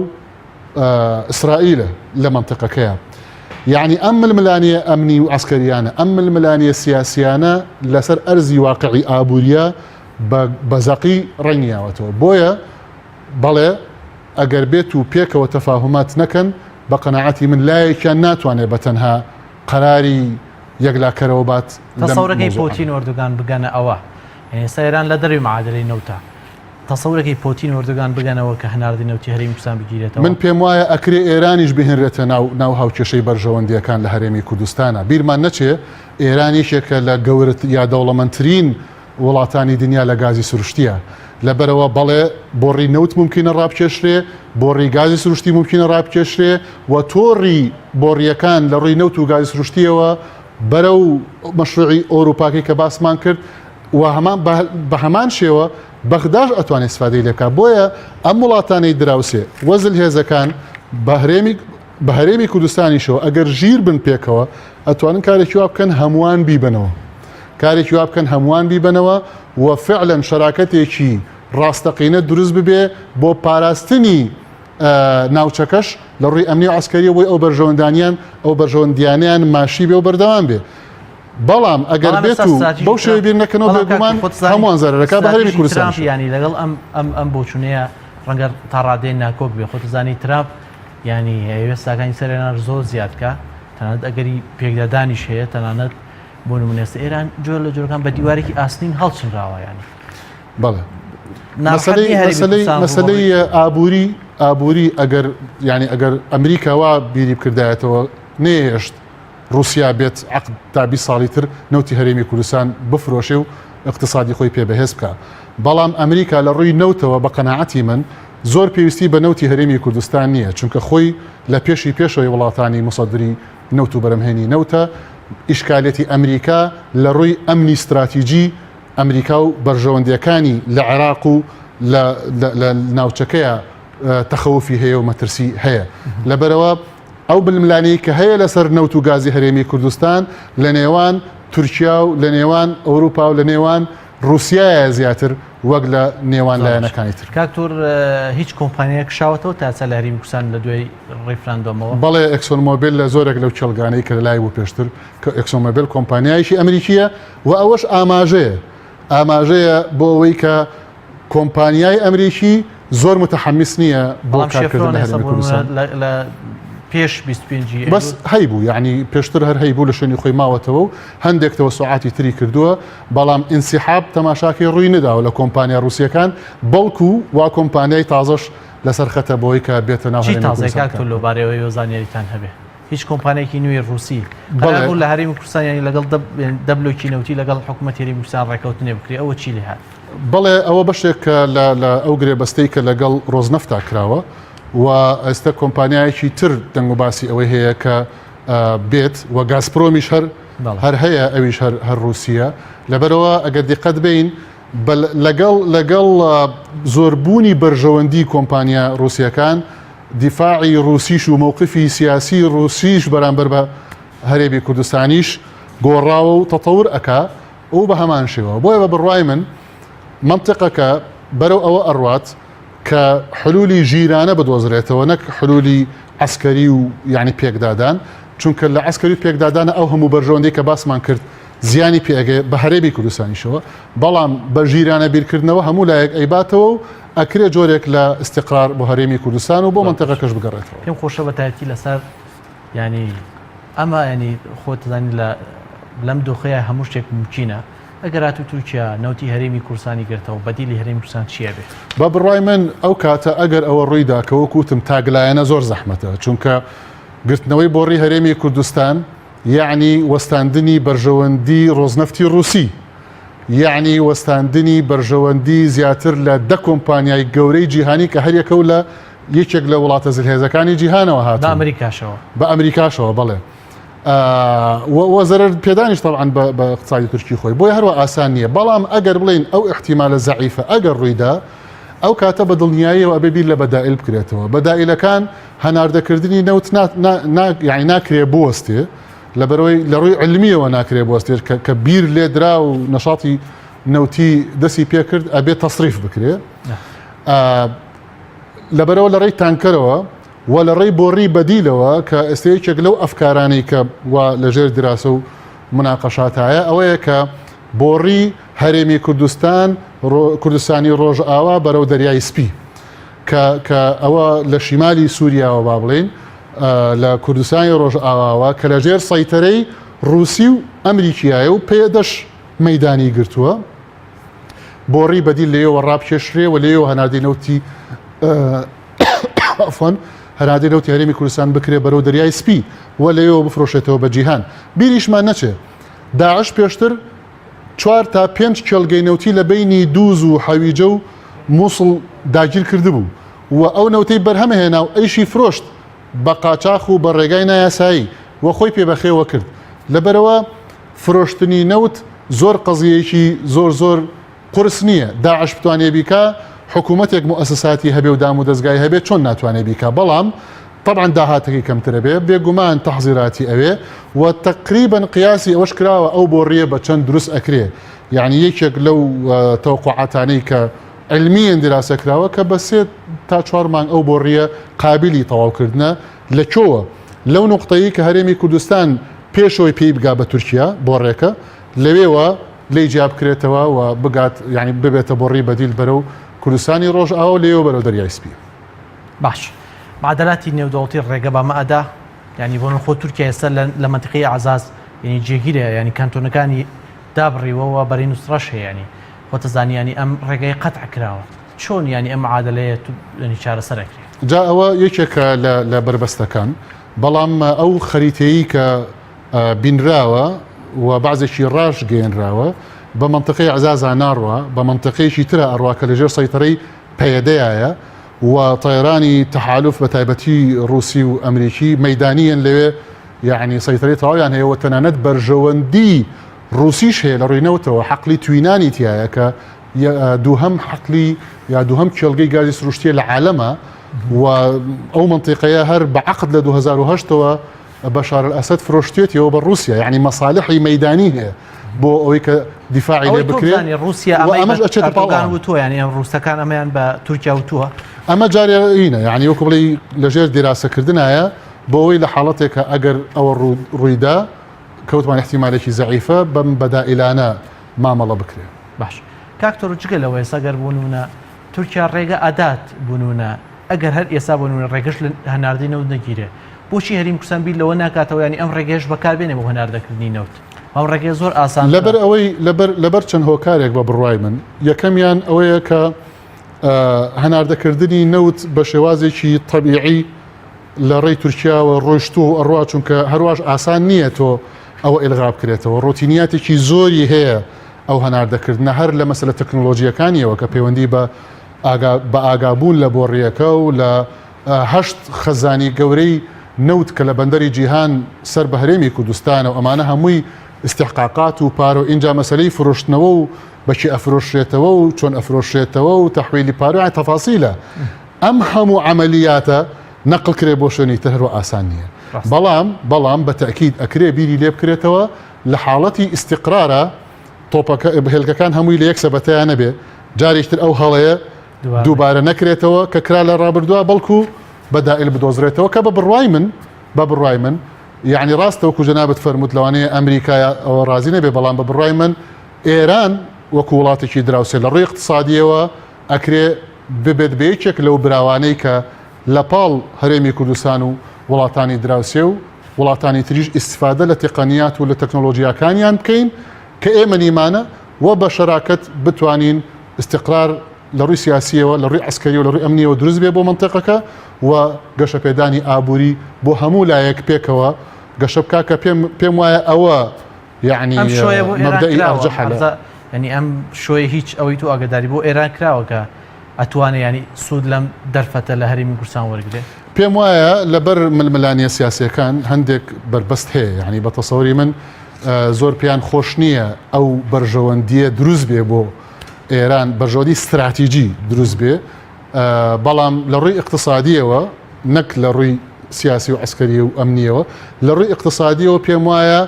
ئیسرائیلە لە منطقەکەیە یعنی ئەم ململانیە ئەمنی و عسکەریانە ئەم ململانیە سیاسیانە لەسەر ئەرزی واقعی ئابووریە بە زەقی ڕەنگیاوەتەوە بۆیە بەڵێ ئەگەر بێت و پێکەوە تەفاهمات نەکەن بە قەنەعەتی من لایەکیان ناتوانێت بە تەنها قەراری یەکلاکەرەوە بات لەم تەسەورەکەی مەوزوعانە. پۆتین و ئەردۆگان بگەنە ئەوە، یانی ئێستا ئێران لە دەرەوەی معادلەی نەوتە، تەسەورەکەی پۆتین و ئەردۆگان بگەنەوە کە هەناردەی نەوتی هەرێمی کوردستان بگیرێتەوە؟ من پێم وایە ئەکرێ ئێرانیش بهێنرێتە ناو ناو هاوکێشەی بەرژەوەندییەکان لە هەرێمی کوردستانا. بیرمان نەچێ ئێران یەکێکە لە گەورە یا دەوڵەمەندترین وڵاتانی دنیا لە گازی سروشتیە. لەبەرئەوە بەڵێ بۆڕی نەوت مومکینە ڕابکێشرێ، بۆڕی گازی سروشتی مومکینە ڕابکێشرێ و تۆڕی بۆڕییەکان لە ڕووی نەوت و گازی سروشتییەوە بەرەو مەشروعی ئەوروپاکەی کە باسمان کرد و هەمان بە هەمان شێوە بەغداش ئەتوانێت ئیسفادەی لێ بکات. بۆیە ئەم وڵاتانەی دراوسێ و زلهێزەکان بە هەرێمی بە هەرێمی کوردستانیشەوە ئەگەر ژیر بن پێکەوە ئەتوانن کارێکی وا بکەن هەمووان بیبەنەوە. کارێکی وا بکەن هەمووان بیبەنەوە و فعلەن شەراکەتێکی ڕاستەقینە دروست ببێ بۆ پاراستنی ناوچەکەش لە ڕووی ئەمنی و عسکەریە بۆی ئەو بەرژەوەندانیان ئەو بەرژەوەندیانیان ماشی بێ و بەردەوام بێ بەڵام ئەگەر بێت و بەو شێوەی بیر نەکەنەوە بێگومان هەمووان زەرەرەکە بە هەرێمی کوردستان ینی لەگەڵ ئەم ئەم ئەم بۆچونەیە ڕەنگە تا ڕادەیە ناکۆک بێ خۆت زانی ترامپ ینی ئەوێ ساکانی سەرێنان زۆر زیاد کە تەنانەت ئەگەری پێکدادانیش هەیە تەنانەت بۆ نمونە ئێستا ئێران جۆر لە جۆرەکان بە دیوارێکی ئاسنین هەڵچنراوە ینی بەڵێ مەسەلەی ئابووری. ئابووری ئەگەر یانی ئەگەر ئەمریکا وا بیری بکردایەتەوە نەیهێشت ڕووسیا بێت عەقد تا 20 ساڵی تر نەوتی هەرێمی کوردستان بفرۆشێ و اقتصادی خۆی پێ بەهێز بکا. بەڵام ئەمریکا لە ڕووی نەوتەوە بە قەناعەتی من زۆر پێویستی بە نەوتی هەرێمی کوردستان نییە چونکە خۆی لە پێشی پێشەوەی وڵاتانی مصدری نەوت و بەرەمهێنی نەوتە، ئیشکالیەتی ئەمریکا لە ڕووی ئەمنی ستراتیجی ئەمریکا و بەرژەوەندیەکانی لە عێراق و لە لە ناوچەکەیە تەخەوفی هەیە و مەترسی هەیە لەبەرەوە ئەو ململانێی کە هەیە لەسەر نەوت و گازی هەرێمی کوردستان لە نێوان تورکیا و لە نێوان ئەوروپا و لە نێوان ڕووسیایە زیاتر وەک لە نێوان لایەنەکانی تر. کاک تور هیچ کۆمپانیایەک کشاوەتەوە تا ئێستا لە هەرێمی کوردستان لە دوای ڕیفراندۆمەوە؟ بەڵێ ئێکسۆن مۆبیل لە زۆرێک لەو کێڵگانەی کە لەلای بوو پێشتر کە ئێکسۆن مۆبیل کۆمپانیایەکی ئەمریکییە و ئەوەش ئاماژەیە ئاماژەیە بۆ ئەوەی کە کۆمپانیای ئەمریکی زۆر متحمس نییە بۆ کارکردن لە هەرێمی کوردستان. لە پێش 25 بەس هەیبوو یعنی پێشتر هەر هەیبوو لە شوێنی خۆی ماوەتەوە و هەندێک تەوەسوعاتی تری کردووە بەڵام انسحاب تەماشاکەی ڕووی نەداوە لە کۆمپانیا ڕووسیەکان بەڵکو وا کۆمپانیای تازەش لەسەر خەتە بۆی کە بێتە ناو چی تازەیە کاک تۆ لەوبارەیەوە زانیاریتان هەبێ؟ هیچ کۆمپانیایەکی نوێی ڕووسی قەرار بوو لە هەرێمی کوردستان یانی لەگەڵ دە بلۆکی نەوتی لەگەڵ حکوومەتی هەرێمی کوردستان ڕێکەوتنێ بکرێ ئەوە چی لێ هات؟ بەڵێ ئەوە بەشێکە لە لە ئەو گرێبەستەی کە لەگەڵ ڕۆزنەفتا کراوە و ئێستا کۆمپانیایەکی تر دەنگ و باسی ئەوەی هەیە کە بێت و گازپرۆمیش هەر هەر هەیە ئەویش هەر هەر ڕووسیە لەبەرەوە ئەگەر دیقەت بین لەگەڵ لەگەڵ زۆربوونی بەرژەوەندی کۆمپانیا ڕووسیەکان دیفاعی ڕووسیش و مەوقفی سیاسی ڕووسیش بەرامبەر بە هەرێمی کوردستانیش گۆڕاوە و تەتەور ئەکا و بە هەمان شێوە. بۆیە بە بڕوای من مەنتقەکە بەرەو ئەوە ئەڕوات کە حلولی ژیرانە بدۆزرێتەوە نەک حلولی عەسکەری و یانی پێکدادان، چونکە لە عەسکەری و پێکدادانە ئەو هەموو بەرژەوەندیەی کە باسمان کرد زیانی پێ ئەگەیە بە هەرێمی کوردستانیشەوە، بەڵام بە ژیرانە بیرکردنەوە هەموو لایەک ئەیباتەوە و ئەکرێ جۆرێک لە ئیستیقرار بۆ هەرێمی کوردستان و بۆ مەنتەقەکەش بگەڕێتەوە. پێم خۆشە بە تایبەتی لەسەر یانی ئەمە یانی خۆت دەزانی لە لەم دۆخەیە هەموو شتێک مومکینە ئەگەر هاتوو تورکیا نەوتی هەرێمی کوردستانی گرتەوە بەدیلی هەرێمی کوردستان چی ئەبێ؟ بە بڕوای من ئەو کاتە ئەگەر ئەوە ڕوویدا کە وەکو وتم تاکلایەنە زۆر زەحمەتە چونکە گرتنەوەی بۆڕی هەرێمی کوردستان یەعنی وەستاندنی بەرژەوەندی ڕۆزنەفتی ڕووسی، یەعنی وەستاندنی بەرژەوەندی زیاتر لە دە کۆمپانیای گەورەی جیهانی کە هەریەکە و لە یەکێک لە وڵاتە زلهێزەکانی جیهانەوە هاتوون. بە ئەمریکاشەوە. بە ئەمریکاشەوە بەڵێ. و زەرەر پێدانیش تەبعەن بە ئیقتسادی تورکی خۆی. بۆیە هەروا ئاسان نییە. بەڵام ئەگەر بڵێین ئەو ئیحتیمالە زەعیفە ئەگەر ڕوویدا، ئەو کاتە بە دڵنیاییەوە ئەبێ بیر لە بەدائیل بکرێتەوە. بەدائیلەکان هەناردەکردنی نەوت یانی ناکرێ بوەستێ لەبەرەوەی لە ڕووی علمیەوە ناکرێ بوەستێت کە بیر لێدرا و نەشاتی نەوتی دەستی پێکرد ئەبێ تەسریف بکرێ لەبەرەوە لە ڕێی تانکەرەوە و لە ڕێی بۆڕی بەدیلەوە کە ئێستا یەکێک لەو ئەفکارانەی کە وا لەژێر دراسە و مناقەشاتایە ئەوەیە کە بۆڕی هەرێمی کوردستان کوردستانی ڕۆژئاوا بەرەو دەریای سپی کە کە ئەوە لە شیمالی سووریاوە با بڵێین لە کوردستانی ڕۆژئاواوە کە لە ژێر سەیتەرەی ڕووسی و ئەمریکیایە و پەیەدەش مەیدانی گرتووە بۆڕی بەدیل لێیەوە ڕابکێشرێ و لێیەوە هەناردەی نەوتی عەفوەن هەناردەی نەوتی هەرێمی کوردستان بکرێ بەرەو دەریای سپی و لەوێوە بفرۆشێتەوە بە جیهان بیریشمان نەچێ داعش پێشتر چوار تا پێنج کێڵگەی نەوتی لە بەینی دووز و حەویجە و موسڵ داگیر کردبوو و ئەو نەوتەی بەرهەم هێنا و ئەیشی فرۆشت بە قاچاخ و بە ڕێگای نایاسایی و خۆی پێ بەخێوە کرد. لەبەرئەوە فرۆشتنی نەوت زۆر قەزیەیەکی زۆر زۆر قورس نییە، داعش بتوانێ بیکا، حکوومەتێک موئەسەساتی هەبێ و دامودەزگای هەبێ چۆن ناتوانێ بیکا، بەڵام تەبعەن داهاتەکەی کەمتر ئەبێ، بێگومان تەحزیراتی ئەوێ و تەقریبەن قیاسی ئەوەش کراوە ئەو بۆڕییە بە چەند دروست ئەکرێ، یەعنی یەکێک لەو تەوەقوعاتانەی کە عیلمییەن دیراسە کراوە کە بە سێ تا چوار مانگ ئەو بۆڕییە قابیلی تەواوکردنە، لە کوێوە؟ لەو نوقتەی کە هەرێمی کوردستان پێشەوەی پێی بگا بە تورکیا بۆڕێکە لەوێوە لێی جیا بکرێتەوە و بگات یانی ببێتە بۆڕی بەدیل بەرەو کوردستانی ڕۆژئاوا و لێیەوە بەرەو دەریای سپی. باش معادلاتی نێودەوڵەتی ڕێگە بەمە ئەدا یانی بۆ خۆ تورکیا ئێستا لە مەنتیقەی ئەعزاز یانی جێگیرە یانی کانتۆنەکانی دابڕیوە و بەرەی نوسڕەش هەیە یانی خۆتەزانی یانی ئەم ڕێگەی قەتع کراوە چۆن یانی ئەم معادلەیە یانی چارەسەر ئەکرێ؟ جا ئەوە یەکێکە لە بەربەستەکان، بەڵام ئەو خەریتەیی کە بینراوە و بەعزێکی ڕاشگەیەنراوە بە مەنتقەی عەزازا ناڕوا، بە مەنتقەیەکی ترا ئەڕوا کە لەژێر سەیتەرەی پەیەدەیایە و تەیرانی تەحالوف بە تایبەتی ڕووسی و ئەمریکی مەیدانییەن لەوێ یەعنی سەیتەرەی تەواویان هەیە و تەنانەت بەرژەوەندی ڕووسیش هەیە لە ڕووی نەوتەوە حەقلی توینانی تیایە کە دووهەم حەقلی یا دووهەم کێڵگەی گازی سروشتیە لە عالەمە و ئەو منطقەیە هەر بە عقد لە 2008ەوە بەشار ئەسەد فرۆشتێتیەوە بە رووسیا یعنی مەسالحی مەدانی هەیە بۆ ئەوەی کە دیفاعی لێ بکرێت رووسیا ئەمەش ئەچێتە پاڵان وتووە یعنی ئەم رووسەکان ئەمەیان بە تورکیا وتووە ئەمە جارێ ئینە یعنی وەکو بڵێ لەژێر دیراسەکردنایە بۆ ئەوەی لە حاڵەتێکە ئەگەر ئەوە ڕوویدا کەوتمان احتیمالێکی زەعیفە بەم بەدائیلانە مامەڵە بکرێ. باش کاک تۆرو جگە لەوە ئێستا گەر بۆ نمونە تورکیا ڕێگە ئەدات بۆ نمونە ئەگەر هەر ئێستا بۆ نمونە ڕێگەش لە هەناردەی نەوت نەگیرێ بۆچی هەریم کوردستان بیر لەوە ناکاتەوە ینی ئەم ڕێگەیەش بەکاربێنێ بۆ هەناردەکردنی نەوت ئەم ڕێگەیە زۆر ئاسان لەبەر ئەوەی لەبەر لەبەر چەند هۆکارێک بە بڕوای من یەکەمیان ئەوەیە کە هەناردەکردنی نەوت بە شێوازێکی تەبیعی لە ڕێی تورکیاوە ڕۆیشتووە و ئەڕوا چونکە هەرواش ئاسان نییە تۆ ئەوە ئیلغا بکرێتەوە ڕۆتینیاتێکی زۆری هەیە ئەو هەناردەکردنە هەر لە مەسەلە تەکنۆلۆژییەکانیەوە کە پەیوەندی بە ئاگا بە ئاگابوون لە بۆڕییەکە و لە هەشت خەزانی گەورەی نەوت کە لە بەندەری جیهان سەر بە هەرێمی کوردستانە و ئەمانە هەمووی ئیستحقاقات و پارە و ئینجا مەسەلەی فرۆشتنەوە و بەکی ئەفرۆشرێتەوە و چۆن ئەفرۆشرێتەوە و تەحویلی پارە یانی تەفاسیلە ئەم هەموو عەمەلیاتە نەقل کرێ بۆ شوێنی تر هەروا ئاسان نییە بەڵام بەڵام بە تەئکید ئەکرێ بیری لێ بکرێتەوە لە حاڵەتی ئیستیقرارا تۆپەکە هێلکەکان هەمووی لە یەک سەبەتەیا نەبێ جارێکی تر ئەو هەڵەیە دووبارە نەکرێتەوە کە کرا لە ڕابردووە بەڵکو بە دائل بدۆزرێتەوە کە بە بڕوای من بە بڕوای من یعنی ڕاستە وەکو جەنابت فەرمووت لەوانەیە ئەمریکا ئەوە ڕازی نەبێ بەڵام بە بڕوای من ئێران وەکو وڵاتێکی دراوسێ لە ڕووی اقتصادیەوە ئەکرێ ببێت بە یەکێک لەو براوانەی کە لە پاڵ هەرێمی کوردستان و وڵاتانی دراوسێ و وڵاتانی تریش ئیستفادە لە تقنیات و لە تەکنۆلۆژیاکانیان بکەین کە ئێمە نیمانە و بە شەراکەت بتوانین ئیستقرار لە ڕووی سیاسیەوە لە ڕووی عەسکەری و لە ڕووی ئەمنیەوە دروست بێ بۆ مەنتیقەکە و گەشەپێدانی ئابووری بۆ هەموو لایەک پێکەوە گەشە بکا کە پێم پێم وایە ئەوە یەعنی ئەم شۆیە بۆ ئێران مەبدەئی کراوە ئەرجەحە لە حەمزە یعنی ئەم شۆیە هیچ ئەوەی تۆ ئاگاداری بۆ ئێران کراوە کە ئەتوانێ یعنی سوود لەم دەرفەتە لە هەرێمی کوردستان وەرگێ پێم وایە لەبەر ململانیە سیاسیەکان هەندێک بەربەست هەیە یعنی بە تەسەوری من زۆر پێیان خۆش نییە ئەو بەرژەوەندیە دروست بێ بۆ ئێران بەرژەوەندی ستراتیجی دروست بێ بەڵام لە ڕووی اقتصادیەوە نەک لە ڕووی سیاسی و عسکەری و ئەمنیەوە لە ڕووی اقتصادیەوە پێم وایە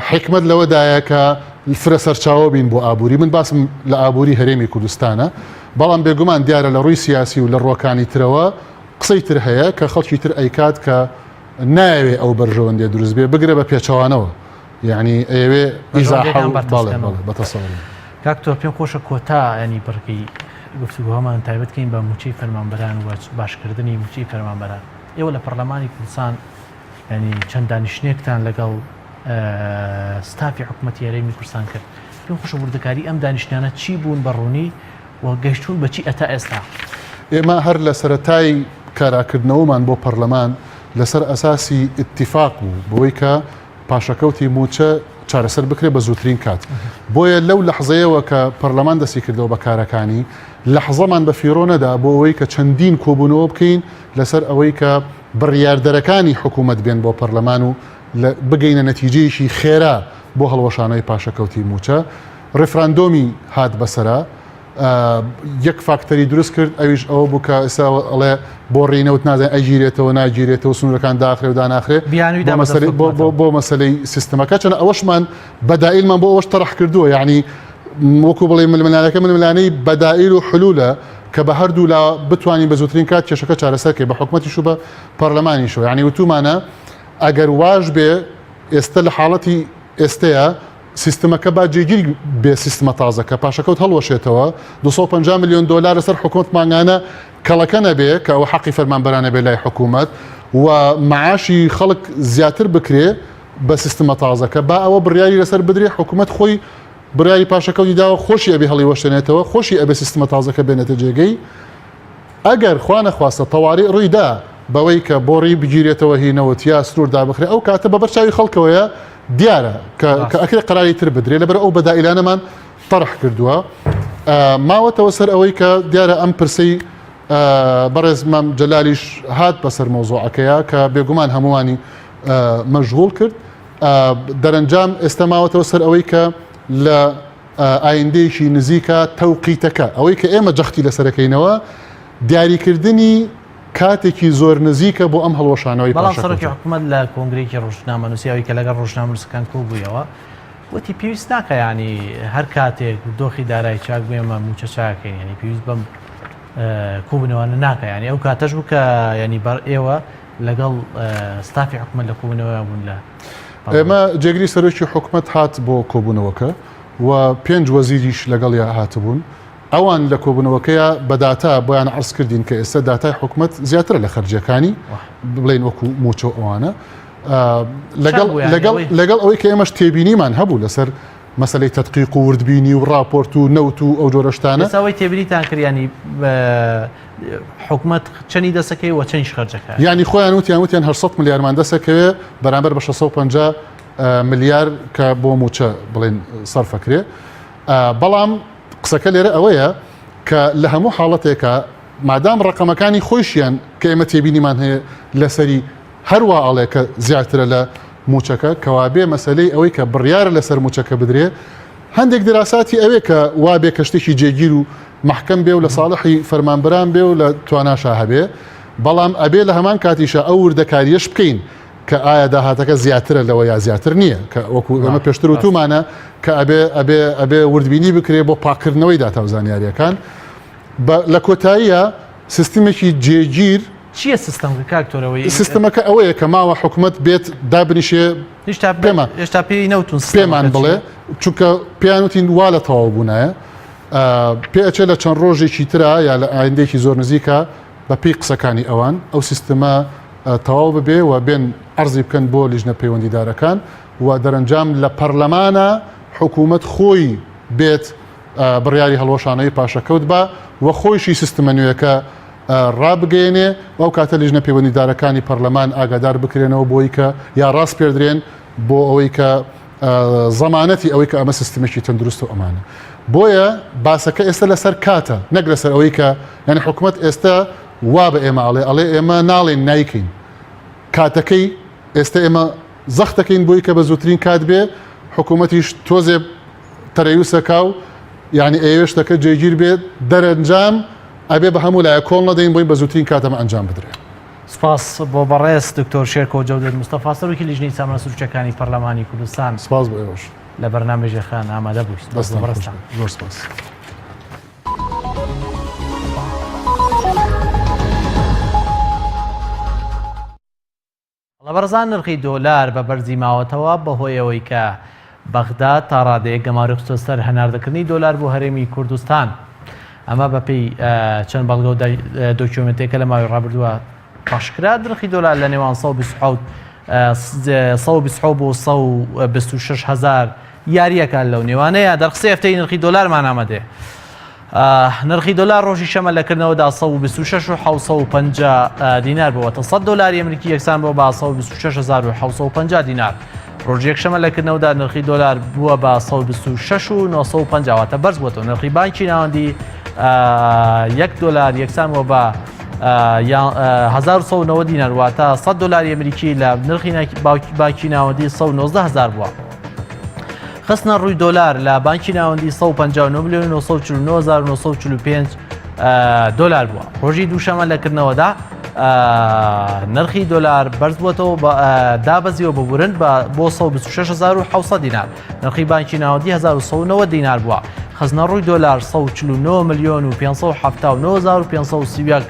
حیکمەت لەوەدایە کە فرە سەرچاوە بین بۆ ئابووری من باسم لە ئابووری هەرێمی کوردستانە بەڵام بێگومان دیارە لە ڕووی سیاسی و لە ڕووەکانی ترەوە قسەی تر هەیە کە خەڵکی تر ئەیکات کە نایەوێ ئەو بەرژەوەندیە دروست بێ بگرە بە پێچەوانەوە یعنی ئەیەوێ ئیزاحە و بەڵێ بەڵێ بە تەسەوری. کاک تۆ پێم خۆشە کۆتا ینی بڕگەی گفتوگۆمان تایبەت کەین بە موچەی فەرمانبەران و باشکردنی موچەی فەرمانبەران ئێوە لە پەرلەمانی کوردستان ینی چەند دانیشتنێکتان لەگەڵ ستافی حکوومەتی هەرێمی کوردستان کرد پێم خۆشە وردەکاری ئەم دانیشتانە چی بوون بە ڕوونی و گەشتون بەچی ئەتا ئێستا؟ ئێمە هەر لە سەرەتای کاراکردنەوەمان بۆ پەرلەمان لەسەر ئەساسی ئیتیفاق بوو بەوەی کە پاشەکەوتی مووچە چارەسەر بکرێت بە زووترین کات بۆیە لەو لەحزەیەوە کە پەرلەمان دەستی کردەوە بە کارەکانی لەحزەمان بە فیڕۆ نەدا بۆ ئەوەی کە چەندین کۆبوونەوە بکەین لەسەر ئەوەی کە بڕیاردەرەکانی حکوومەت بێن بۆ پەرلەمان و بگەینە نەتیجەیەکی خێرا بۆ هەڵوەشانەوەی پاشەکەوتی مووچە. ڕیفراندۆمی هات بەسەرا یەک فاکتەری دروست کرد ئەویش ئەوە بوو کە ئێستا ئەڵێ بۆ ڕینەوت نازانین ئەگیرێتەوە ناگیرێتەوە سنوورەکان داخرێ و داناخرێ بۆ مەسەلەی سیستمەکە چەند ئەوەشمان بەدائیلمان بۆ ئەوەش تەرح کردووە یعنی وەکو بڵێ ململانەکە ململانەی بەدائیل و حلولە کە بە هەردوو لا بتوانین بە زووترین کات کێشەکە چارەسەرکەی بە حکومەتیش و بە پەرلەمانیشەوە یعنی وتومانە ئەگەر واش بێ ئێستا لە حاڵەتی ئێستەیە سیستمەکە با جێگیر بێ سیستمە تازەکە پاشەکەوت هەڵوەشێتەوە 250 ملیۆن دۆلار لەسەر حکومەت مانگانە کەڵەکە نەبێ کە ئەوە حەقی فەرمانبەرانە بێ لای حکومەت و معاشی خەڵک زیاتر بکرێ بە سیستمە تازەکە با ئەوە بڕیاری لەسەر بدرێ حکومەت خۆی بڕیاری پاشەکەوتی داوە خۆشی ئەبێ هەڵیوەشێنێتەوە خۆشی ئەبێ سیستمە تازەکە بێنێتە جێگەی. ئەگەر خوا نەخواستە تەواری ڕووی دا بەوەی کە بۆڕی بگیرێتەوە هی نەوت یا سنوور دابخرێ ئەو کاتە بەبەر چاوی خەڵکەوەیە دیارە کە کە ئەکرێ قەراری تر بدرێ لەبەر ئەو بەدائیلانەمان تەرح کردووە ماوەتەوە سەر ئەوەی کە دیارە ئەم پرسەی بەڕێز مام جەلالیش هات بەسەر مەوزوعەکەیە کە بێگومان هەمووانی مەشغوڵ کرد دەرەنجام ئێستا ماوەتەوە سەر ئەوەی کە لە ئایندەیەکی نزیکە تەوقیتەکە ئەوەی کە ئێمە جەختی لەسەرەکەینەوە دیاریکردنی کاتێکی زۆر نزیکە بۆ ئەم هەڵوەشانەوەی بەڵام سەرۆکی حکوومەت لە کۆنگرێکی ڕۆژنامەنووسی ئەوی کە لەگەڵ ڕۆژنامەنووسەکان کۆبوویەوە وتی پێویست ناکە ینی هەر کاتێک دۆخی دارای چاک بێمە موچە چاکەین ینی پێویست بەم کۆبوونەوانە ناکە ینی ئەو کاتەش بوو کە ینی بەر ئێوە لەگەڵ ستافی حکومەت لە کۆبوونەوە بوون لە ئێمە جێگری سەرۆکی حکومەت هات بۆ کۆبوونەوەکە و پێنج وەزیریش لەگەڵیا هاتبوون ئەوان لە کۆبوونەوەکەیا بە داتا بۆیان عەرز کردین کە ئێستا داتای حکومەت زیاترە لە خەرجیەکانی بڵێن وەکو موچە و ئەوانە لەگەڵ لەگەڵ لەگەڵ ئەوەی کە ئێمەش تێبینیمان هەبوو لەسەر مەسلەی تدقیق و وردبینی و راپۆرت و نەوت و ئەو جۆرە شتانە ئەوەی تێبینیتان کردیانی حکومەت چەنی دەسەکەی و چەنیش خەرجەکە ینی خۆیان وتیان وتیان 800 ملیارمان دەسەکەوێ بەرامبەر بە 650 ملیار کە بۆ موچە بڵێن سەرفەکرێ بەڵام قسەکە لێرە ئەوەیە کە لە هەموو حاڵەتێکا مادام ڕەقەمەکانی خۆیشیان کە ئێمە تێبینیمان هەیە لەسەری هەروا ئەڵێ کە زیاترە لە موچەکە کەوابێ مەسەلەی ئەوەی کە بڕیارە لەسەر موچەکە بدرێ هەندێک دراساتی ئەوێ کە وابێ کە شتێکی جێگیر و مەحکەم بێ و لە ساڵحی فەرمانبەران بێ و لە تواناشا هەبێ بەڵام ئەبێ لە هەمان کاتیشا ئەو وردەکاریەش بکەین کە ئایا داهاتەکە زیاترە لەوە یا زیاتر نییە کە وەکو ئێمە پێشتر وتومانە کە ئەبێ ئەبێ ئەبێ وردبینی بکرێ بۆ پاکردنەوەی داتا و زانیاریەکان لە کۆتاییە سیستمێکی جێگیر چییە سیستەمەکە کاک تۆرەوەی سیستمەکە ئەوەیە کە ماوە حکومەت بێت دابنیشێ هێشتا پێمان هێشتا پێی نەوتون پێمان بڵێ چونکە پێیان وتین وا لە تەواو بوونایە پێ ئەچێت لە چەند ڕۆژێکی ترا یا لە ئایندێکی زۆر نزیکە بە پێی قسەکانی ئەوان ئەو سیستمە تەواو ببێ و بێن عەرزی بکەن بۆ لیژنە پەیوەندیدارەکان و دەرەنجام لە پەرلەمانە حکوومەت خۆی بێت بڕیاری هەڵوەشانەوەی پاشەکەوت با و خۆیشی سیستمە نوێیەکە ڕابگەیەنێ و ئەو کاتە لیژنە پەیوەندیدارەکانی پەرلەمان ئاگادار بکرێنەوە بۆی کە یا ڕاسپێردرێن بۆ ئەوەی کە زەمانەتی ئەوەی کە ئەمە سیستمێکی تەندروست و ئەمانە بۆیە باسەکە ئێستا لەسەر کاتە نەک لەسەر ئەوەی کە یعنی حکوومەت ئێستا وا بە ئێمە ئەڵێ ئەڵێ ئێمە ناڵێن نایکەین کاتەکەی ئێستا ئێمە زەختەکەین بۆی کە بە زووترین کات بێ حکوومەتیش تۆزێ تەرەیوسەکا و یعنی ئەیەوێ شتەکە جێگیر بێت دەرەنجام ئەبێ بە هەموو لایە کۆڵ نەدەین بۆی بە زووترین کات ئەمە ئەنجام بدرێ. سپاس بۆ بەڕێز دکتۆر شێرکۆ جەودەت مستەفا سەرۆکی لیژنەی سامانە سروشتیەکانی پەرلەمانی کوردستان. سپاس بۆ ئێوەش. لە بەرنامەی ژێرخان ئامادە بووی. سپاس بۆ دەستتان خۆش بەڕێزتان. بێت. زۆر سپاس. بەڵێ بەڕێزان نرخی دۆلار بە بەرزی ماوەتەوە بەهۆی ئەوەی کە بەغدا تا ڕادەیەک گەمارۆی خستۆ سەر هەناردەکردنی دۆلار بۆ هەرێمی کوردستان ئەمە بەپێی چەند بەڵگە و دۆکیۆمنتێکە لە ماوەی ڕابردووە ڕاشکرا نرخی دۆلار لە نێوان 127 بۆ 126 هزار یاریەکان لەو نێوانەیە دەرخسێ هەفتەی نرخی دۆلارمان ئامادەیە. نرخی دۆلار ڕۆژی شەمە لە کردنەوەدا 126 و 750 دینار بووەتە 100 دۆلاری ئەمریکی یەکسان بۆ بە 126750 دینار. ڕۆژی یەکشەمە لە کردنەوەدا نرخی دۆلار بووە بە 126 و 950 واتە بەرز بووەتەوە نرخی بانکی ناوەندی یەک دۆلار یەکسان بووە بە 1990 دینار واتە 100 دۆلاری ئەمریکی لە نرخی بانکی ناوەندی 119 هزار بووە. خستنە ڕووی دۆلار لە بانکی ناوەندی 159 میلیۆن 949 دۆلار بووە ڕۆژی دووشەمە لە کردنەوەدا نرخی دۆلار بەرزبووەتەوە دابەزیەوە ببورن بە بۆ 1970 دینار نرخی بانکی ناوەندی 1990 دینار بووە خستنە ڕووی دۆلار 149 میلیۆن و 579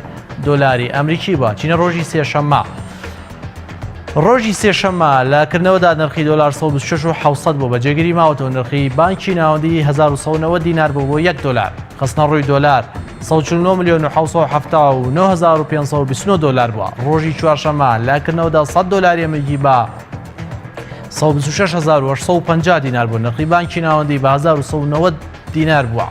دۆلاری ئەمریکی بووە چینە ڕۆژی سێشەممە. ڕۆژی سێشەممە لە کردنەوەدا نرخی دۆلار 126 و 700 بوو بە جێگیری ماوەتەوە نرخی بانکی ناوەندی 1990 دینار بوو بۆ 1 دۆلار خستنە ڕووی دۆلار 149 میلیۆن و 779 دۆلار بووە ڕۆژی چوارشەممە لە کردنەوەدا 100 دۆلاری ئەمریکی بە 126850 دینار بوو نرخی بانکی ناوەندی بە 1990 دینار بووە.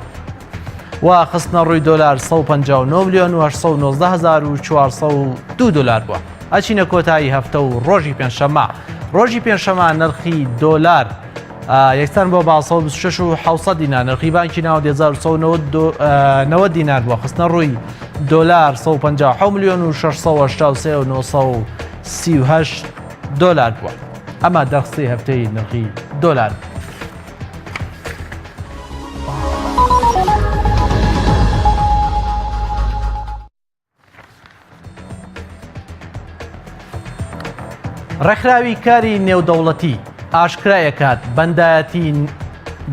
و خستنە ڕووی دۆلار 159 ملیۆن و 819 هەزار و 402 دۆلار بووە. ئەچینە کۆتایی هەفتە و ڕۆژی پێنجشەممە. ڕۆژی پێنجشەممە نرخی دۆلار یەکسان بۆ بە 126 و 700 دینار، نرخی بانکی ناوەندی 1190 دینار بووە. خستنە ڕووی دۆلار 157 ملیۆن و 683 و 938 دۆلار بووە. ئەمە دەرخستەی هەفتەی نرخی دۆلار بوو. ڕێکخراوی کاری نێودەوڵەتی ئاشکرایەکات بەندایەتی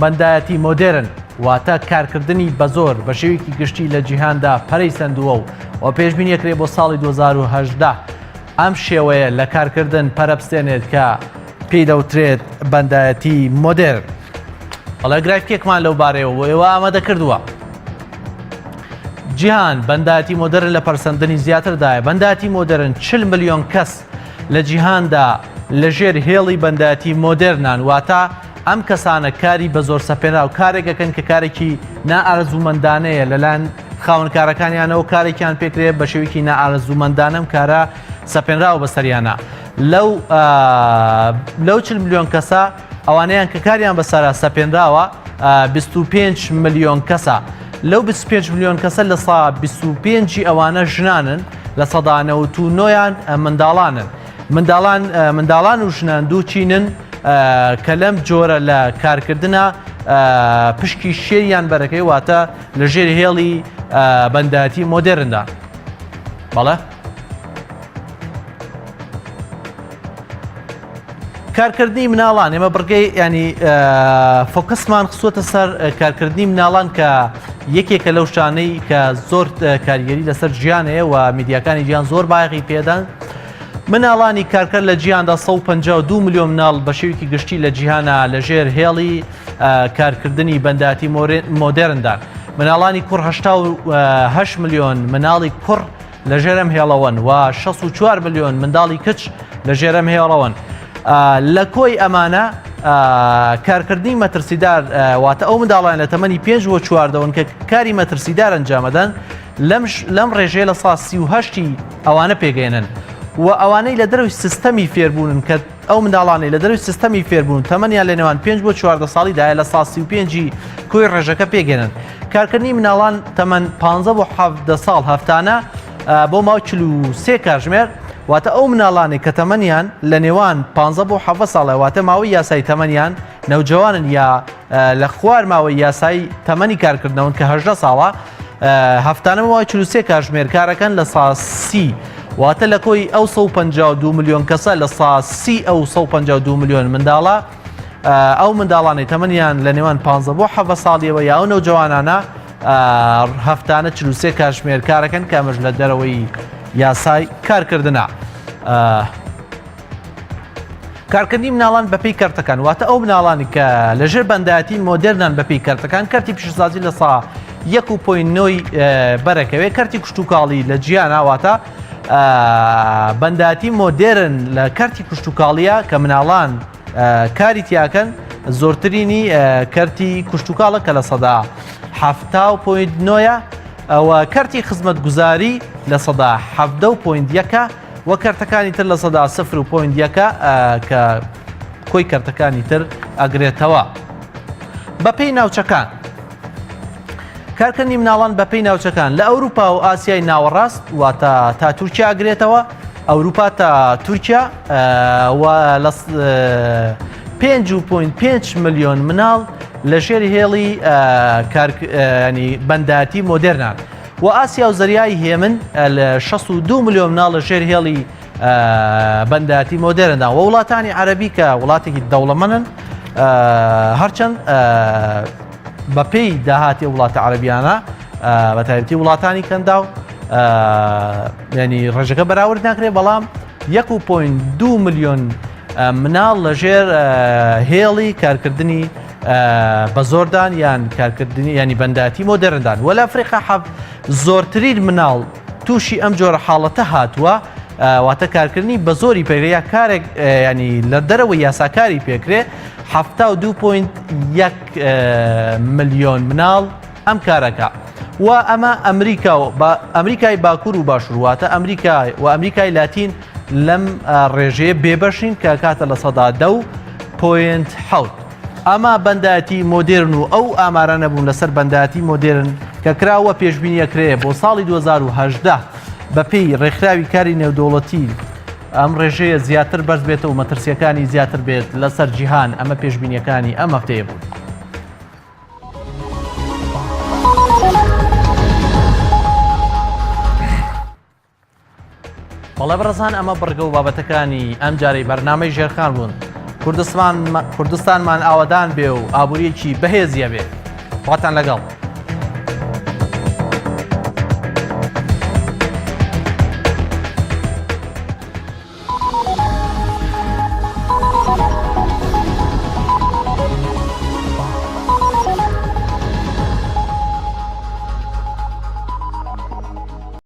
بەندایەتی مۆدێرن واتە کارکردنی بەزۆر بە شێوەیەکی گشتی لە جیهاندا پەرەی سەندووە و و پێشبینی ئەکرێ بۆ ساڵی 2018 ئەم شێوەیە لە کارکردن پەرەبستێنێت کە پێی دەوترێت بەندایەتی مۆدێرن. بەڵێ گرافیکێکمان لەو بارەیەوە بۆ ئێوە ئامادە کردووە. جیهان بەندایەتی مۆدێرن لە پەرسەندنی زیاتردایە. بەندایەتی مۆدێرن 40 ملیۆن کەس لە جیهاندا لەژێر هێڵی بەندایەتی مۆدێرنان، واتە ئەم کەسانە کاری بە زۆر سەپێنراو کارێک ئەکەن کە کارێکی نائارەزوومەندانەیە لەلایەن خاوەنکارەکانیانەوە کارێکیان پێکرێت بە شێوەیەکی نائارەزوومەندانە ئەم کارە سەپێنراوە بەسەریانە. لەو لەو 40 ملیۆن کەسە ئەوانەیان کە کاریان بەسەرا سەپێنراوە 25 ملیۆن کەسە. لەو 25 ملیۆن کەسە لە سا 25 ئەوانە ژنانن لە سەدا 99یان منداڵانن. منداڵان منداڵان و ژنان دوو چینن کە لەم جۆرە لە کارکردنە پشکی شێریان بەرەکەی واتە لە ژێر هێڵی بەندایەتی مۆدێرندا. بەڵێ. کارکردنی مناڵان ئێمە بڕگەی ینی focus مان خستووەتە سەر کارکردنی مناڵان کە یەکێکە لەو شتانەی کە زۆر کاریگەری لەسەر ژیان هەیە و میدیاکانی جیان زۆر بایەخی پێدان. مناڵانی کارکەر لە جیهاندا 152 ملیۆن مناڵ بە شێوەیەکی گشتی لە جیهانە لەژێر هێڵی کارکردنی بەنداتی مۆدێرندان. مناڵانی کوڕ 88 ملیۆن مناڵی کوڕ لەژێر ئەم هێڵەوەن و 64 ملیۆن منداڵی کچ لەژێر ئەم هێڵەوەن. لە کۆی ئەمانە کارکردنی مەترسیدار واتە ئەو منداڵان لە تەمەنی 5 بۆ چواردەوەن کە کاری مەترسیدار ئەنجامەدەن لەم ڕێژەیە لە سا 38 ئەوانە پێگەێنن و ئەوانەی لە دەرەوەی سیستەمی فێربوونن کە ئەو منداڵانەی لە دەرەوەی سیستەمی فێربوون تەمەنیان لە نێوان 5 بۆ 14 ساڵی دایە لە سا 35 کۆی ڕێژەکە پێگەێنن. کارکردنی مناڵان تەمەن 15 بۆ 17 ساڵ هەفتانە بۆ ماوەی 43 کاتژمێر واتە ئەو مناڵانەی کە تەمەنیان لە نێوان 15 بۆ 17 ساڵە واتە ماوەی یاسای تەمەنیان نەوجەوانن یا لە خوار ماوەی یاسایی تەمەنی کارکردنەوەن کە 18 ساڵە هەفتانە ماوەی 43 کاتژمێر کارەکەن لە سا سی واتە لە کۆی ئەو 152 ملیۆن کەسە لە سا سی ئەو 152 ملیۆن منداڵە ئەو منداڵانەی تەمەنیان لە نێوان 15 بۆ 17 ساڵیەوە یا ئەو نەوجەوانانە هەفتانە 43 کاتژمێر کارەکەن کە ئەمەش لە دەرەوەی یاسای کارکردنە. کارکردنی مناڵان بەپێی کەرتەکان واتە ئەو مناڵانی کە لەژێر بەندایەتی مۆدێرنان بەپێی کەرتەکان کەرتی پیشەسازی لە سا یەک و point نۆی بەرەکەوێ کەرتی کشتوکاڵی لە جیانە واتە بەندایەتی مۆدێرن لە کەرتی کشتوکاڵیە کە مناڵان کاری تیاکەن زۆرترینی کەرتی کشتوکاڵە کە لە سەدا 7 point نۆیە ئەوە کەرتی خزمەتگوزاری لە سەدا 17 point یەکە و کەرتەکانی تر لە سەدا سفر و point یەکە کە کۆی کەرتەکانی تر ئەگرێتەوە. بەپێی ناوچەکان کارکردنی مناڵان بەپێی ناوچەکان لە ئەوروپا و ئاسیای ناوەڕاست واتە تا تورکیا ئەگرێتەوە ئەوروپا تا تورکیا و لە 5.5 ملیۆن مناڵ لەژێر هێڵی کارکردنی بەنداتی مۆدێرنان. و ئاسیا و زەریای هێمن لە 62 ملیۆن مناڵ لە ژێر هێڵی بەندایەتی مۆدێرندا و وڵاتانی عەرەبی کە وڵاتێکی دەوڵەمەنن هەرچەند بەپێی داهاتی وڵاتە عەرەبیانە بە تایبەتی وڵاتانی کەنداو ینی ڕێژەکە بەراورد ناکرێت بەڵام 1.2 ملیۆن مناڵ لەژێر هێڵی کارکردنی بە زۆردان یان کارکردنی ینی بەنداتی مۆدێرندان وە لە ئەفریقا حەف زۆرترین مناڵ تووشی ئەم جۆرە حاڵەتە هاتووە واتە کارکردنی بە زۆری پێکرێ یا کارێک ینی لە دەرەوە یاساکاری پێکرێ 72.1 ملیۆن مناڵ ئەم کارەکە. و ئەمە ئەمریکا و ئەمریکای باکوور و باشوور واتە ئەمریکا و ئەمریکای لاتین لەم ڕێژەیە بێبەشین کە کاتە 10.7%. ئەمە بەندایەتی مۆدێرن و ئەو ئامارانە بوون لەسەر بەندایەتی مۆدێرن کە کراوە پێشبینی ئەکرێ بۆ ساڵی 2018 بەپێی ڕێکخراوی کاری نێودەوڵەتی ئەم ڕێژەیە زیاتر بەرز بێتەوە مەترسیەکانی زیاتر بێت لەسەر جیهان ئەمە پێشبینیەکانی ئەم هەفتەیە بوون. بەڵێ بەڕێزان ئەمە بڕگە و بابەتەکانی ئەم جارەی بەرنامەی ژێرخان بوون کوردستان کوردستانمان ئاوەدان بێ و ئابووریەکی بەهێزیە بێ خواتان لەگەڵ.